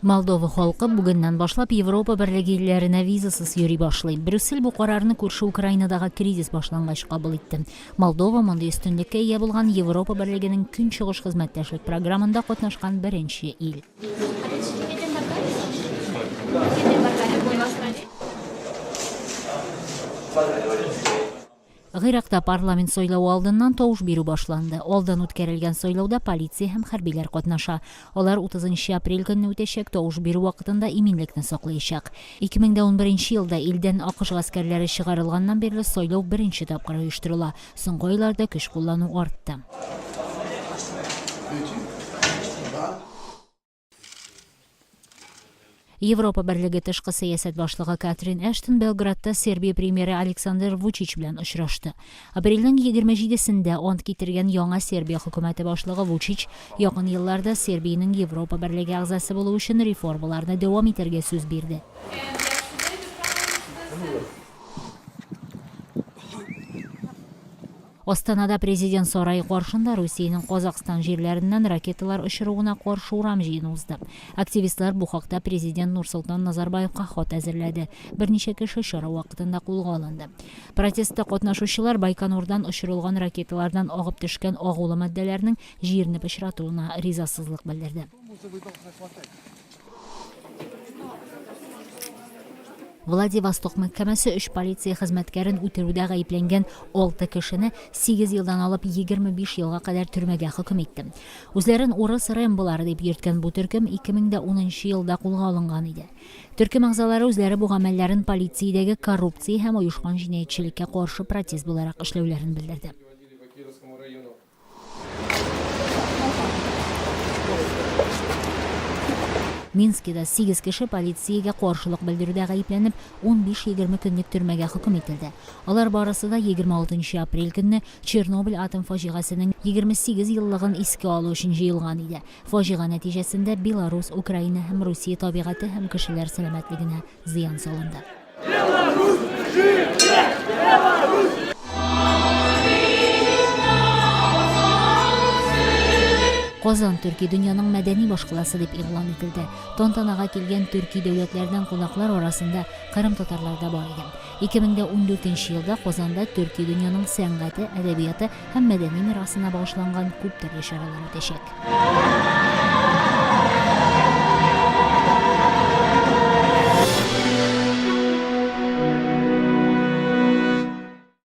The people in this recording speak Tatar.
Молдова халкы бүгеннән башлап Европа Берлеге илләренә визасыз йөри башлый. Брюссель бу карарны күрше Украинадагы кризис башлангач кабул итте. Молдова мондый өстенлеккә ия булган Европа Берлегенең Көнчыгыш хезмәттәшлек програмында катнашкан беренче ил. Гыйракта парламент сайлавы алдыннан тавыш бирү башланды. Алдан үткәрелгән сайлауда полиция һәм хәрбиләр катнаша. Алар 30 нчы апрель көнне үтәчәк тавыш бирү вакытында иминлекне саклаячак. 2011 елда илдән АКШ гаскәрләре чыгарылганнан бирле сайлау беренче тапкыр оештырыла. Соңгы айларда көч куллану артты. Европа Берлеге тышкы сәясәт башлыгы Катрин Эштон Белградта Сербия премьеры Александр Вучич белән очрашты. Апрельнең 27-сендә ант китергән яңа Сербия хөкүмәте башлыгы Вучич якын елларда Сербиянең Европа Берлеге әгъзасы булу өчен реформаларны дәвам итәргә сүз бирде. Астанада Президент сарае каршында Русиянең Казакъстан җирләреннән ракеталар очыруына каршы урам җыены узды. Активистлар бу хакта Президент Нурсолтан Назарбаевка хат әзерләде. Берничә кеше чара вакытында кулга алынды. Протестта катнашучылар Байконурдан очырылган ракеталардан агып төшкән агулы матдәләрнең җирне пычратуына ризасызлык белдерде. Владивосток мәхкәмәсе өч полиция хезмәткәрен үтерүдә гаепләнгән алты кешене 8 елдан алып 25 елга кадәр төрмәгә хөкем итте. Үзләрен урыс Рэмболары дип йөрткән бу төркем 2010 елда кулга алынган иде. Төркем әгъзалары үзләре бу гамәлләрен полициядәге коррупция һәм оешкан җинаятьчелеккә каршы протест буларак эшләүләрен белдерде. Минскида сигез кеше полициягә каршылык белдерүдә гаепләнеп, 15-20 көнлек төрмәгә хөкем ителде. Алар барысы да 26 нчы апрель көнне Чернобыль атом фаҗигасенең 28 еллыгын искә алу өчен җыелган иде. Фаҗига нәтиҗәсендә Беларус, Украина һәм Русия табигате һәм кешеләр сәламәтлегенә зыян салынды. Казан төрки дөньяның мәдәни башкаласы дип игълан ителде. Тантанага килгән төрки дәүләтләрдән кунаклар арасында кырым татарлар да бар иде. 2014 елда Казанда төрки дөньяның сәнгате, әдәбияты һәм мәдәни мирасына багышланган күп төрле чаралар үтәчәк.